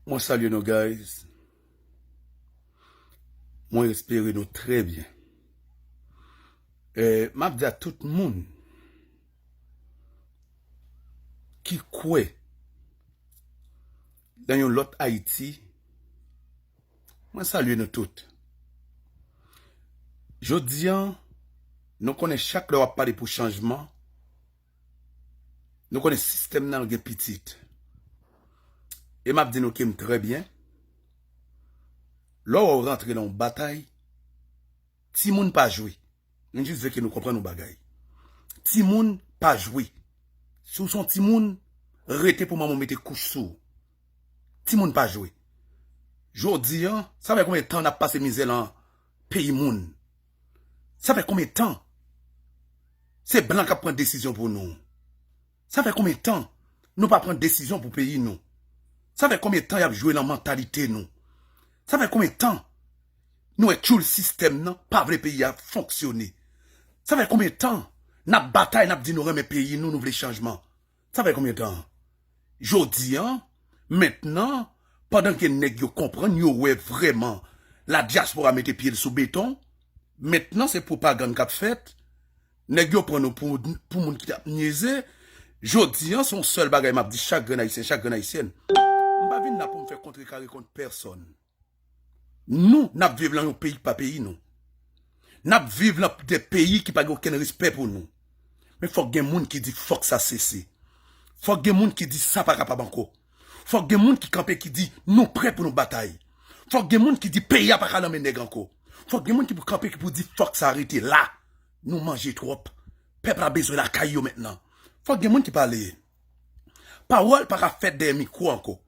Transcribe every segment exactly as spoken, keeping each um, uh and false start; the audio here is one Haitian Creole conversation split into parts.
Mwen salye nou, guys. Mwen espere nou trè byen. Eh, m ap di a tout moun ki kwè nan yon lòt Ayiti, mwen salye nou tout. Jodi a, nou konnen chak lè w ap pale pou chanjman, nou konnen sistèm nan gen pitit. E m ap di nou ke m trè byen. Lè w rantre nan yon batay, timoun pa jwe. M jis vle ke nou konprann yon bagay. Timoun pa jwe. Si w se yon timoun, rete pou manman w mete kouch sou ou. Timoun pa jwe. Jodi a, sa fè konbyen tan n ap pase mizè nan peyi moun? Sa fè konbyen tan se blan k ap pran desizyon pou nou? Sa fè konbyen tan nou pa pran desizyon pou peyi nou? Sa fè konbyen tan y ap jwe nan mantalite nou? Sa fè konbyen tan nou wè tchoul sistèm nan pa vle peyi a fonksyone? Sa fè konbyen tan n ap batay, n ap di nou renmen peyi nou, nou vle chanjman? Sa fè konbyen tan? Jodi a, mentnan, pandan ke nèg yo konprann, yo wè vrèman la dyaspora mete pye l sou beton, mentnan se pwopagann k ap fèt, nèg yo pran nou pou, pou moun ki t ap nyeze. Jodi a, se yon sèl bagay m ap di chak grenn Ayisyen, chak grenn Ayisyèn. M pa vin la pou m fè kontrekare kont pèsonn. Nou, n ap viv lan yon peyi ki pa peyi nou. N ap viv lan de peyi ki pa gen okenn respè pou nou. Men fòk gen moun ki di fòk sa sese. Fòk gen moun ki di sa pa kapab ankò. Fòk gen moun ki kanpe ki di nou prè pou nou batay. Fòk gen moun ki di peyi a pa ka nan men nèg ankò. Fòk gen moun ki pou kanpe ki pou di fòk sa rete la. Nou manje twòp. Pèp la bezwen lakay yo mentnan. Fòk gen moun ki pale. Pawòl pa ka fèt dèyè mikwo ankò.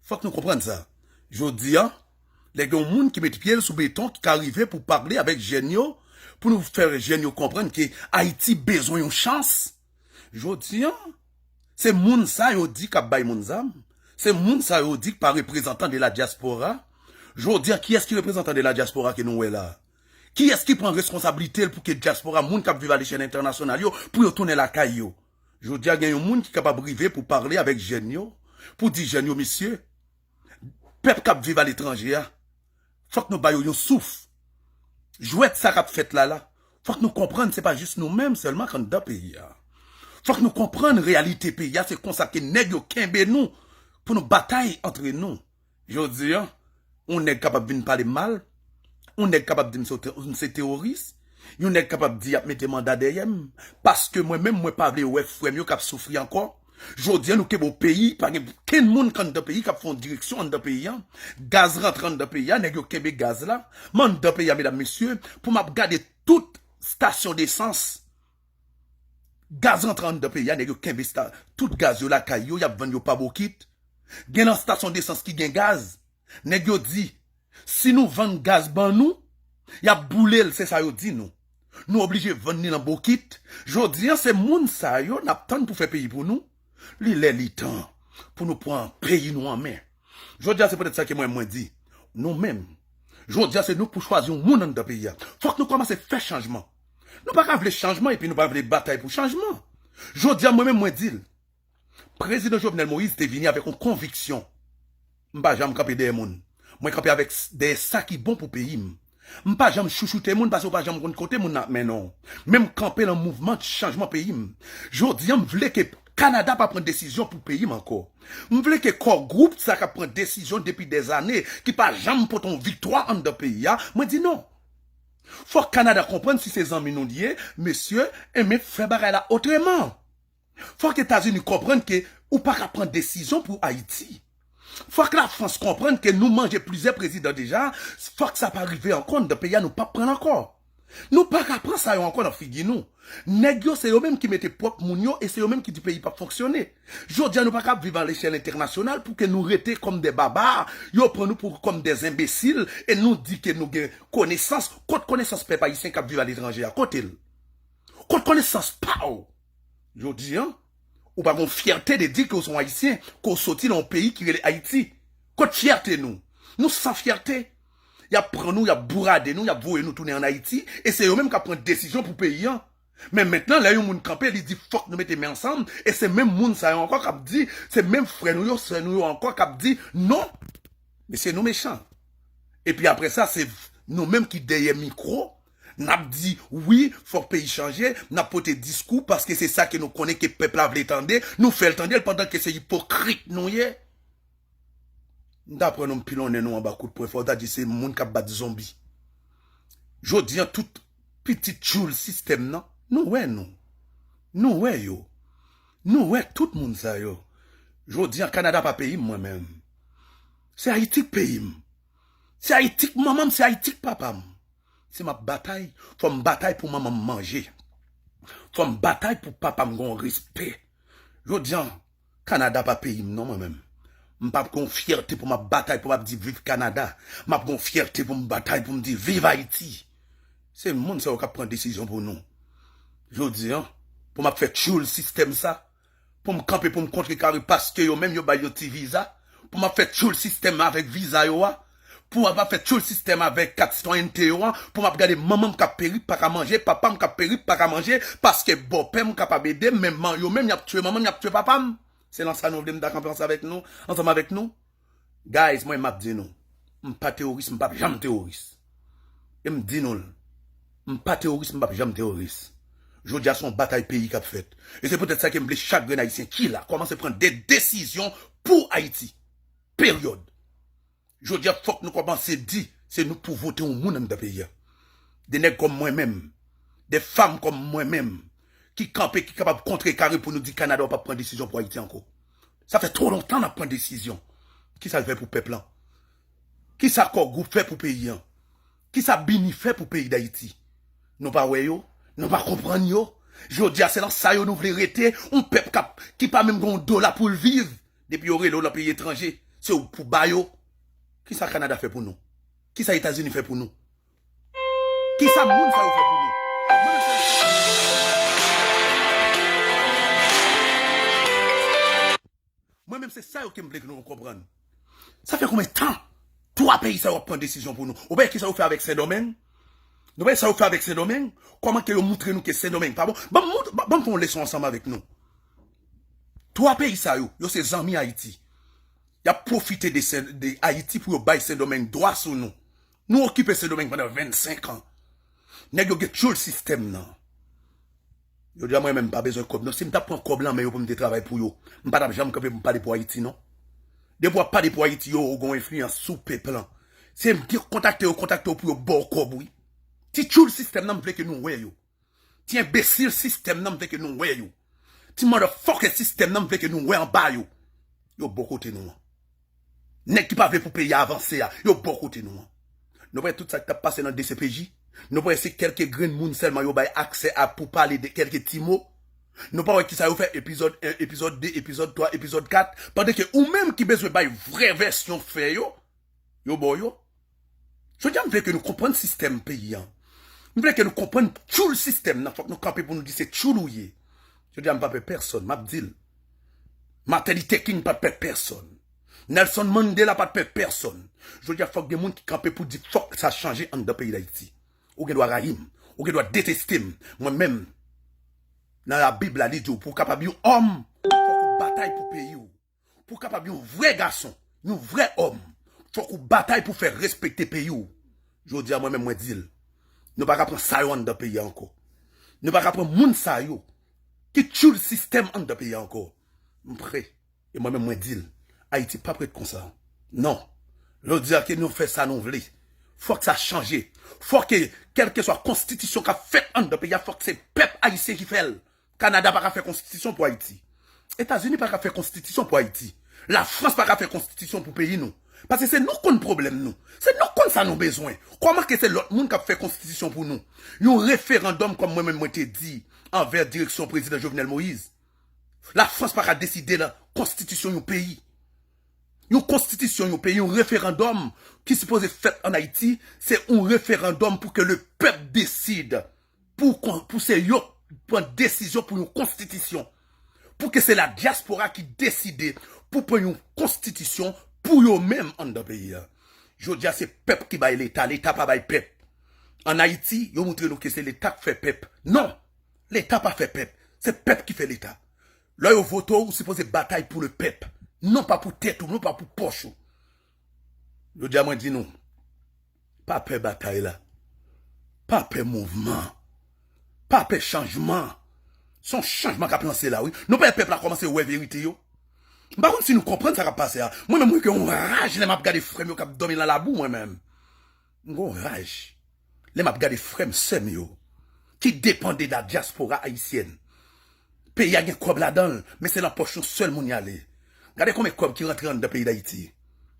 Fòk nou konprann sa. Jodi a, lè gen yon moun ki met pye l sou beton ki ka rive pou pale avèk jèn yo, pou nou fè jèn yo konprann ke Ayiti bezwen yon chans. Jodi a, se moun sa yo di k ap bay moun zam. Se moun sa yo di k pa reprezantan de la dyaspora. Jodi a, kiyès ki reprezantan de la dyaspora ke nou wè la? Kiyès ki pran reskonsablite l pou ke dyaspora, moun k ap viv alechèl entènasyonal yo, pou yo tounen lakay yo? Jodi a, gen yon moun ki kapab rive pou pale avèk jèn yo, pou di jèn yo, mesye, pèp k ap viv aletranje a, fòk nou ba yo yon souf. Jwèt sa k ap fèt la la, fòk nou konprann se pa jis nou menm sèlman k anndan peyi a. Fòk nou konprann reyalite peyi a, se konsa ke nèg yo kenbe nou pou nou batay antre nou. Jodi a, yon nèg kapab vin pale m mal, yon nèg kapab di m se te-, m se teworis, yon nèg kapab di y ap mete manda dèyè m, paske mwen menm mwen pa vle wè frè m yo k ap soufri ankò. Jodi a nou kenbe yon peyi, pa gen kenn moun k anndan peyi k ap fè yon direksyon anndan peyi a. Gaz rantre anndan peyi a, nèg yo kenbe gaz la. M anndan peyi a, medam, mesye, pou m ap gade tout stasyon desans. Gaz rantre anndan peyi a, nèg yo kenbe sta-, tout gaz yo lakay yo, y ap vann yo pa bokit. Gen nan stasyon desans ki gen gaz. Nèg yo di, si nou vann gaz ban nou, y ap boule l, se sa yo di nou. Nou oblije vann li nan bokit. Jodi a, se moun sa yo n ap tann pou fè peyi pou nou. Li lè, li tan pou nou pran peyi nou an men. Jodi a, se poutèt sa ke mwen, mwen di, nou menm, jodi a, se nou pou chwazi yon moun anndan peyi a. Fòk nou kòmanse fè chanjman. Nou pa ka vle chanjman epi nou pa vle batay pou chanjman. Jodi a, mwen menm, mwen di l, Prezidan Jovenel Moïse te vini avèk yon konviksyon. M pa janm kanpe dèyè moun. Mwen kanpe avèk s-, dèyè sa ki bon pou peyi m. M pa janm chouchoute moun paske w pa janm konn kote moun nan ap mennen w. Men m kanpe nan mouvman chanjman peyi m. Jodi a, m vle ke Kanada pa pran desizyon pou peyi m ankò. M vle ke Core Group sa k ap pran desizyon depi dèzane, ki pa janm pote yon viktwa anndan peyi a, mwen di non. Fòk Kanada konprann si se zanmi nou li ye, mesye, enben fè bagay la otreman. Fòk Etazini konprann ke ou pa ka pran desizyon pou Ayiti. Fòk Lafrans konprann ke nou manje plizyè prezidan deja, fòk sa pa rive ankò anndan peyi a, nou p ap pran l ankò. Nou pa ka pran sa yo ankò nan figi nou. Nèg yo, se yo menm ki mete pwòp moun yo e se yo menm ki di peyi p ap fonksyone. Jodi a, nou pa ka ap viv alechèl entènasyonal pou ke nou rete kòm de baba, yo pran nou pou kòm de enbesil e nou di ke nou gen konesans. Kot konesans pèp ayisyen k ap viv aletranje a? Kote l? Kot konesans pa w? Jodi a, ou pa gen fyète de di ke w se yon Ayisyen, ke w soti nan yon peyi ki rele Ayiti. Kot fyète nou? Nou san fyète. Y ap pran nou, y ap bourade nou, y ap voye nou tounen ann Ayiti, e se yo menm k ap pran desizyon pou peyi a. Men mentnan, lè yon moun kanpe, li di fòk nou mete men ansanm, e se menm moun sa yo ankò k ap di, se menm frè nou yo, sè nou yo ankò k ap di, non, Mesye, nou mechan. Epi apre sa, se nou menm ki dèyè mikwo, n ap di, wi, fòk peyi chanje, n ap pote diskou, paske se sa ke nou konnen ke pèp la vle tande, nou fè l tande l pandan ke se ipokrit nou ye. M ta pran nou, m pilonnen nou anba kout pwen, fò w ta di se moun k ap bat zonbi. Jodi a, tout pitit tchoul sistèm nan, nou wè nou. Nou wè yo. Nou wè tout moun sa yo. Jodi a, Kanada pa peyi m, mwen menm. Se Ayiti k peyi m. Se Ayiti k manman m, se Ayiti k papa m. Si m ap batay, fò m batay pou manman m manje. Fò m batay pou papa m gon respè. Jodi a, Kanada pa peyi m non, mwen menm. M p ap gon fyète pou m ap batay, pou m ap di viv Kanada. M ap gon fyète pou m batay, pou m di viv Ayiti. Se moun sa yo k ap pran desizyon pou nou. Jodi a, pou m ap fè tchoul sistèm sa, pou m kanpe, pou m kontrekare, paske yo menm yo bay yo ti viza, pou m ap fè tchoul sistèm avèk viza yo a, pou m ap fè tchoul sistèm avèk kat sitwayènte yo a, pou m ap gade manman m k ap peri, pa ka manje, papa m k ap peri, pa ka manje, paske bòpè m kapab ede m, men man-, yo menm y ap tchwe manman m, y ap tchwe papa m. Se nan sa nou vle m ta kanpe ansanm avèk nou, ansanm avèk nou? Guys, mwen m ap di nou, m pa teworis, m p ap janm teworis. E m di nou l, m pa teworis, m p ap janm teworis. Jodi a se yon batay peyi k ap fèt. E se poutèt sa ke m vle chak grenn Ayisyen ki la kòmanse pran de desizyon pou Ayiti. Peryòd. Jodi a, fòk nou kòmanse di, se nou pou vote yon moun anndan peyi a. De nèg kòm mwen menm, de fanm kòm mwen menm, ki kanpe, ki kapab kontrekare pou nou di Kanada w p ap pran desizyon pou Ayiti ankò. Sa fè twò lontan n ap pran desizyon. Kisa l fè pou pèp lan? Kisa Core Group fè pou peyi an? Kisa Bini fè pou peyi Dayiti? Nou pa wè yo? Nou pa konprann yo? Jodi a, se nan sa yo nou vle rete, yon pèp k ap, ki pa menm gen yon dola pou l viv. Depi yo rele w nan peyi etranje, se ou pou ba yo. Kisa Kanada fè pou nou? Kisa Etazini fè pou nou? Kisa moun sa yo fè pou nou? Mwen menm, se sa yo ke m vle ke nou konprann. Sa fè konbyen tan twa peyi sa yo ap pran desizyon pou nou? Ou pa wè kisa yo fè avèk Sendomeng? Nou pa wè sa yo fè avèk Sendomeng? Kòman ke yo moutre nou ke Sendomeng pa bon? Ban m mout-, ban, ban m fè yon leson ansanm avèk nou. Twa peyi sa yo, yo se zanmi Ayiti. Y ap pwofite de Sen-, de Ayiti pou yo bay Sendomeng dwa sou nou. Nou okipe Sendomeng pandan vennsenk an. Nèg yo gen tchoul sistèm nan. Yo di a mwen menm m pa bezwen kòb non. Si m t ap pran kòb lan men yo pou m te travay pou yo, m pa t ap janm kanpe pou m pale pou Ayiti non. Depi w ap pale pou Ayiti, yo, ou gen yon enfliyans sou pèp lan. Se m ki kontakte yo, kontakte yo pou yo ba w kòb wi. Ti tchoul sistèm nan m vle ke nou wè yo. Ti enbesil sistèm nan m vle ke nou wè yo. Ti motherfucker sistèm nan m vle ke nou wè anba yo. Yo bò kote nou an. Nèg ki pa vle pou peyi a avanse a, yo bò kote nou an. Nou pa wè tout sa k t ap pase nan D C P J? Nou pa wè se kèlke grenn moun sèlman yo bay aksè a pou pale de kèlke ti mo? Nou pa wè kisa yo fè epizòd en, epizòd de, epizòd twa, epizòd kat? Pandan ke ou menm ki bezwen bay vrè vèsyon fè yo, yo ba w yo. Jodi a, m vle ke nou konprann sistèm peyi an. M vle ke nou konprann tchoul sistèm nan. Fòk nou kanpe pou nou di se tchoul ou ye. Jodi a, m pa pè pèsonn, m ap di l. Martin Luther King pa t pè pèsonn. Nelson Mandela pa t pè pèsonn. Jodi a, fòk gen moun ki kanpe pou di fòk sa chanje anndan peyi Dayiti. Ou gen dwa rayi m. Ou gen dwa deteste m. Mwen menm, nan Labib la, li di w, pou w kapab yon òm, fòk ou batay pou peyi w. Pou w kapab yon vrè gason, yon vrè òm, fòk ou batay pou fè respekte peyi w. Jodi a, mwen menm, mwen di l, nou pa ka pran sa yo anndan peyi a ankò. Nou pa ka pran moun sa yo ki tchoul sistèm anndan peyi a ankò. M prè. E mwen menm, mwen di l, Ayiti p ap ret konsa. Non. Jodi a ke nou fè sa nou vle. Fòk sa chanje. Fòk ke, kèlkeswa konstitisyon k ap fèt anndan peyi a, fòk se pèp ayisyen ki fè l. Kanada pa ka fè konstitisyon pou Ayiti. Etazini pa ka fè konstitisyon pou Ayiti. Lafrans pa ka fè konstitisyon pou peyi nou. Paske se nou konn pwoblèm nou. Se nou konn sa nou bezwen. Kòman ke se lòt moun k ap fè konstitisyon pou nou? Yon referandòm, kòm mwen menm mwen te di, anvè direksyon prezidan Jovenel Moïse. Lafrans pa ka deside nan konstitisyon yon peyi. Yon konstitisyon yon peyi, yon referandòm ki sipoze fèt ann Ayiti, se yon referandòm pou ke le pèp deside. Pou kon-, pou se yo pran desizyon pou yon konstitisyon. Pou ke se ladyaspora ki deside pou pran yon konstitisyon pou yo menm anndan peyi a. Jodi a, se pèp ki bay Leta, Leta pa bay pèp. Ann Ayiti, yo moutre nou ke se Leta k fè pèp. Non! Leta pa fè pèp. Se pèp ki fè Leta. Lè yo vote w, ou sipoze batay pou le pèp. Non pa pou tèt ou, non pa pou pòch ou. Jodi a mwen di nou, pa pè batay la. Pa pè mouvman. Pa pè chanjman. Se yon chanjman k ap lanse la, wi. Nou pa wè pèp la kòmanse wè verite yo? M pa konn si nou konprann sa k ap pase a. Mwen menm, mwen gen yon raj lè m ap gade frè m yo k ap dòmi nan labou, mwen menm. M gen yon raj lè m ap gade frè m, sè m yo, ki depann de la dyaspora ayisyèn. Peyi a gen kòb ladan l, men se nan pòch yon sèl moun y ale. Gade konbyen kòb ki rantre anndan peyi Dayiti.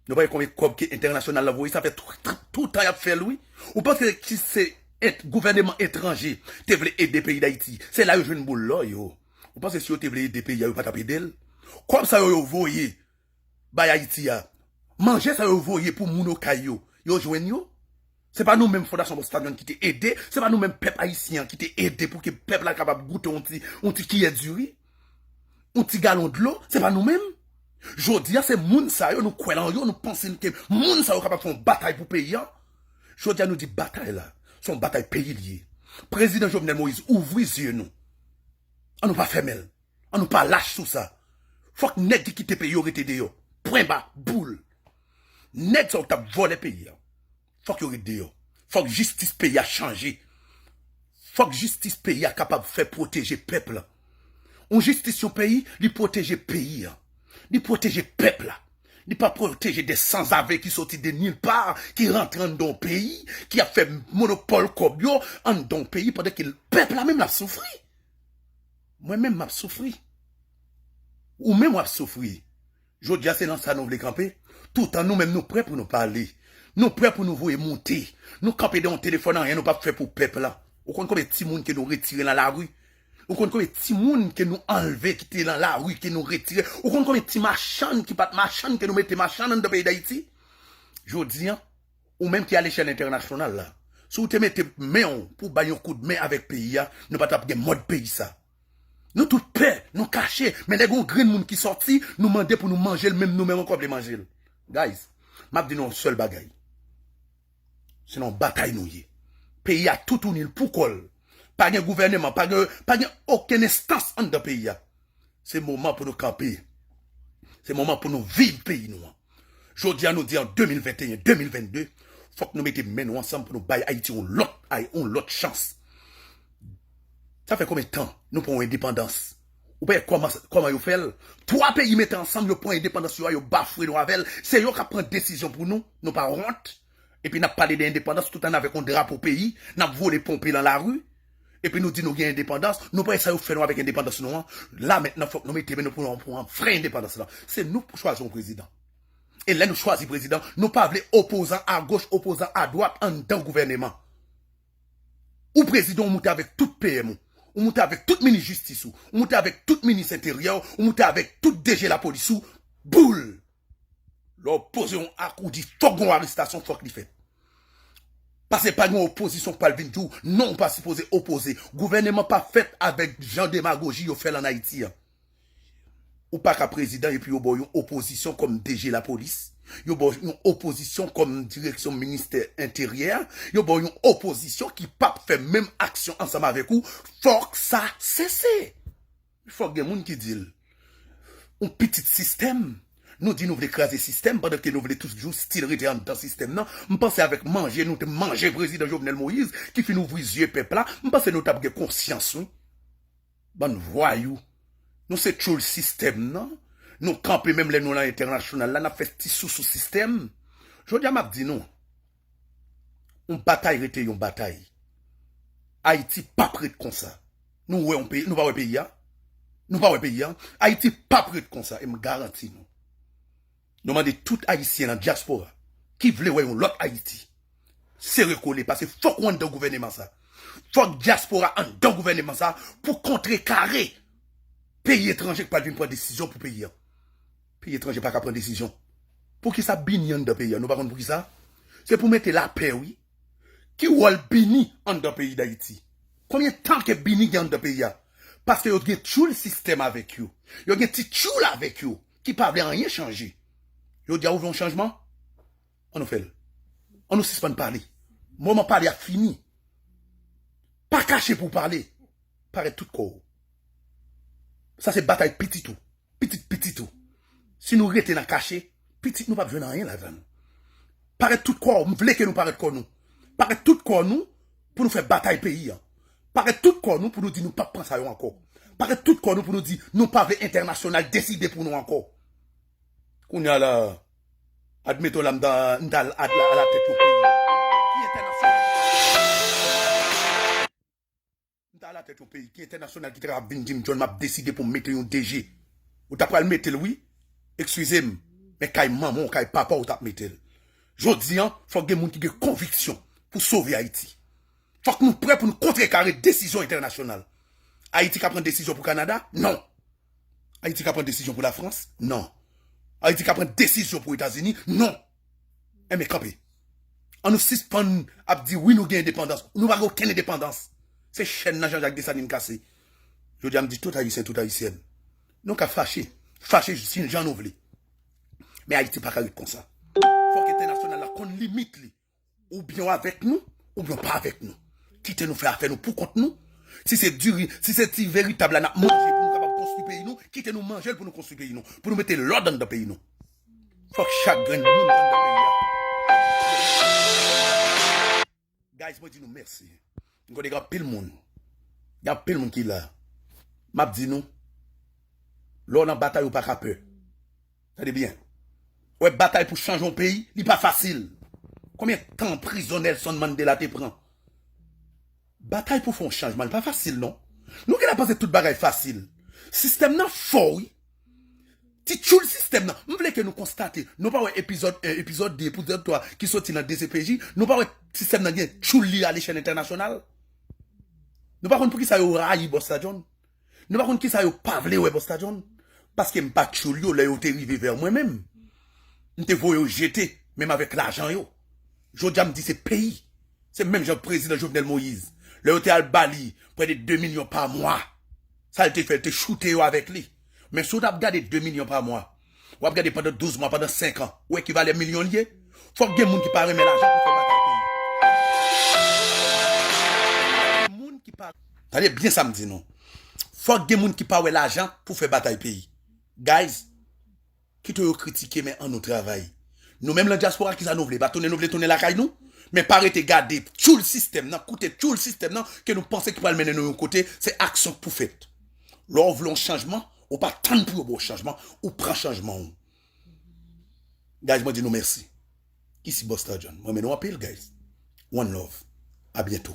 Nou pa wè konbyen kòb ke entènasyonal la voye, sa fè tou, tou, toutan y ap fè l, wi. Ou panse ki se et, gouvèneman etranje te vle ede peyi Dayiti? Se la yo jwenn boul lò yo. Ou panse si yo te vle ede peyi a, yo pa t ap ede l? Kòb sa yo, yo voye bay Ayiti a, manje sa yo voye pou moun Okay yo, yo jwenn yo? Se pa nou menm Fondasyon Boston John ki te ede, se pa nou menm pèp ayisyen an ki te ede pou ke pèp la kapab goute yon ti, yon ti kiyè diri, yon ti galon dlo, se pa nou menm? Jodi a, se moun sa yo, nou kwè nan yo, nou panse ke moun sa yo kapab fè yon batay pou peyi a. Jodi a, nou di batay la, se yon batay peyi li ye. Prezidan Jovenel Moïse, ouvri zye nou. An nou pa fèmen l. An nou pa lach sou sa. Fòk nèg ki kite peyi yo rete deyò. Pwen ba, boul. Nèg sa yo k t ap vòlè peyi a, fòk yo ret deyò. Fòk jistis peyi a chanje. Fòk jistis peyi a kapab fè pwoteje pèp la. Yon jistis yon peyi, li pwoteje peyi a. Li pwoteje pèp la. Li pa pwoteje de sanzave ki soti de nil pa, ki rantre anndan yon peyi, ki ap fè monopòl kòb yo anndan yon peyi, pandan ke pèp la menm l ap soufri. Mwen menm, m ap soufri. Ou menm, w ap soufri. Jodi a, se nan sa nou vle kanpe? Toutan nou menm, nou prè pou nou pale. Nou prè pou nou voye moute. Nou kanpe de yon telefòn, anyen nou p ap fè pou pèp la. Ou konn konbyen timoun ke nou retire nan lari? Ou konn konbyen timoun ke nou anlve, kite nan lari, ke nou retire? Ou konn konbyen ti machann ki pa t machann ke nou mete machann anndan peyi Dayiti? Jodi a, ou menm ki alechèl entènasyonal la, si w te mete men w pou w bay yon koudmen avèk peyi a, nou pa t ap gen mòd peyi sa. Nou tout pè, nou kache, men lè gen yon grenn moun ki sòti, nou mande pou nou manje l, menm nou menm ankò vle manje l. Guys, m ap di nou yon sèl bagay. Se nan yon batay nou ye. Peyi a toutouni l pou kò l. Pa gen gouvèneman, pa gen, pa gen okenn enstans anndan peyi a. Se moman pou nou kanpe. Se moman pou nou viv peyi nou an. Jodi a, nou di an de mil venteyen, de mil vennde, fòk nou mete men nou ansanm pou nou bay Ayiti yon lòt, ay, yon lòt chans. Sa fè konbyen tan nou pran yon endepandans? Ou pa wè kòman, kòman yo fè l? Twa peyi mete ansanm, yo pran endepandans yo a, yo bafwe nou avè l. Se yo k ap pran desizyon pou nou. Nou pa wont? Epi n ap pale de endepandans tout an avèk yon drapo peyi, n ap vole ponpe nan lari. Epi nou di nou gen endepandans, nou pa wè sa yo fè nou avèk endepandans nou an? La mentnan, fòk nou mete men nou pou, pou an vrè endepandans la. Se nou pou chwazi yon prezidan. E lè nou chwazi prezidan, nou pa vle opozan agoch, opozan adwat anndan gouvèneman. Ou prezidan, ou moute avèk tout P M ou. Ou moute avèk tout minis jistis ou. Ou moute avèk tout minis enteryè ou. Ou moute avèk tout D G lapolis ou. Boul! Lè w poze yon ak, ou di fòk gen yon arestasyon, fòk li fèt. Paske pa gen yon opozisyon k pral vin di w non, ou pa sipoze opoze. Gouvèneman pa fèt avèk jan demagoji yo fè l ann Ayiti an. Ou pa ka prezidan epi yo ba w yon opozisyon kòm D G lapolis. Yo ba w yon opozisyon kòm direksyon ministè enteryè. Yo ba w yon opozisyon ki p ap fè menm aksyon ansanm avèk ou. Fòk sa sese. Fòk gen moun ki di l. Yon pitit sistèm. Nou di nou vle kraze sistèm pandan ke nou vle toujou still rete anndan sistèm nan. M panse avèk manje nou te manje prezidan Jovenel Moïse ki fin ouvri zye pèp la, m panse nou t ap gen konsyans, wi. Bann vwayou. Nou se tchoul sistèm nan. Nou kanpe menm lè nou nan entènasyonal la, n ap fè ti sousou sistèm. Jodi a m ap di nou, yon batay rete yon batay. Ayiti p ap ret konsa. Nou wè yon peyi, nou pa wè peyi a? Nou pa wè peyi a? Ayiti p ap ret konsa, e m garanti nou. Nou mande tout Ayisyen nan dyaspora ki vle wè yon lòt Ayiti, sere kole, paske fòk ou anndan gouvèneman sa. Fòk dyaspora anndan gouvèneman sa pou kontrekare peyi etranje k pral vin pran desizyon pou peyi a. Peyi etranje pa ka pran desizyon. Poukisa Bini anndan peyi a? Nou pa konn poukisa? Se pou mete lapè, wi. Ki wòl Bini anndan peyi Dayiti? Konbyen tan ke Bini gen anndan peyi a? Paske yo gen tchoul sistèm avèk yo. Yo gen ti tchoul avèk yo ki pa vle anyen chanje. Yo di a ou vle yon chanjman? An nou fè l. An nou sispann pale. Moman pale a fini. Pa kache pou w pale. Parèt tout kò w. Sa se batay pitit ou. Pitit pitit ou. Si nou rete nan kache, pitit nou p ap jwenn anyen ladan l. Parèt tout kò, m vle ke nou parèt kò nou. Parèt tout kò nou pou nou fè batay peyi a. Parèt tout kò nou pou nou di nou p ap pran sa yo ankò. Parèt tout kò nou pou nou di nou pa vle entènasyonal deside pou nou ankò. Kounye a la, admeton la, m ta, m ta al, al, alatèt yon peyi. Ki entènasyonal? M ta alatèt yon peyi. Ki entènasyonal ki ta ka vin di m, John, m ap deside pou m mete yon D G. Ou ta pral mete l, wi. Eskize m. Men kay manman w, kay papa w, ou t ap mete l. Jodi a, fòk gen moun ki gen konviksyon pou sove Ayiti. Fòk nou prè pou nou kontrekare desizyon entènasyonal. Ayiti ka pran desizyon pou Kanada? Non. Ayiti ka pran desizyon pou Lafrans? Non. Ayiti ka pran desizyon pou Etazini? Non. Enben, kanpe. An nou sispann ap di, wi, nou gen endepandans. Nou pa gen okenn endepandans. Se chèn nan Jean-Jacques Dessalines kase. Jodi a, m di tout Ayisyen, tout Ayisyèn. Nou ka fache. Fache si jan nou vle. Men Ayiti pa ka ret konsa. Fòk entènasyonal la konn limit li. Oubyen w avèk nou, oubyen w pa avèk nou. Kite nou fè afè nou pou kont nou. Si se diri, si se ti veritab la n ap manje pou nou kapab konstwi peyi nou, kite nou manje l pou nou konstwi peyi nou, pou nou mete lòd anndan peyi nou. Fòk chak grenn moun anndan peyi a. Guys, mwen di nou mèsi. M konnen gen anpil moun. Gen anpil moun ki la. M ap di nou, lè w nan batay ou pa ka pè. Tande byen. Wè, batay pou chanje yon peyi, li pa fasil. Konbyen tan prizon Nelson Mandela te pran? Batay pou fè yon chanjman, li pa fasil non. Nou genlè panse tout bagay fasil. Sistèm nan fò, wi. Ti tchoul sistèm nan. M vle ke nou konstate. Nou pa wè epizòd en, epizòd de, epizòd twa ki soti nan D C P J. Nou pa wè sistèm nan gen tchoul li a lechèl entènasyonal. Nou pa konn poukisa yo rayi Bòs la John. Nou pa konn kisa yo pa vle wè Bòs la John. Paske m pa tchoul yo lè yo te rive vè mwen menm. M te voye yo jete, menm avèk lajan yo. Jodi a m di se peyi. Se menm jan prezidan Jovenel Moïse. Lè yo te al ba li prè de de milyon pa mwa. Sa l te fè, l te choute yo avèk li. Men si w t ap gade de milyon pa mwa, w ap gade pandan douz mwa, pandan senk an, ou wè ki valè milyon l ye? Fòk gen moun ki pa renmen lajan pou fè batay peyi. Moun ki pa, tande byen sa m di nou. Fòk gen moun ki pa wè lajan pou fè batay peyi. Guys, kite yo kritike, men an nou travay. Nou menm nan dyaspora, kisa nou vle? Pa tounen nou vle tounen lakay nou? Men pa rete gade tchoul sistèm nan, koute tchoul sistèm nan, ke nou panse ki pral mennen nou yon kote, se aksyon k pou fèt. Lè w vle yon chanjman, ou pa tann pou yo ba w chanjman, ou pran chanjman w. Guys, mwen di nou mèsi. Isi Bòs la John. Mwen renmen nou anpil, guys. One love. A byento.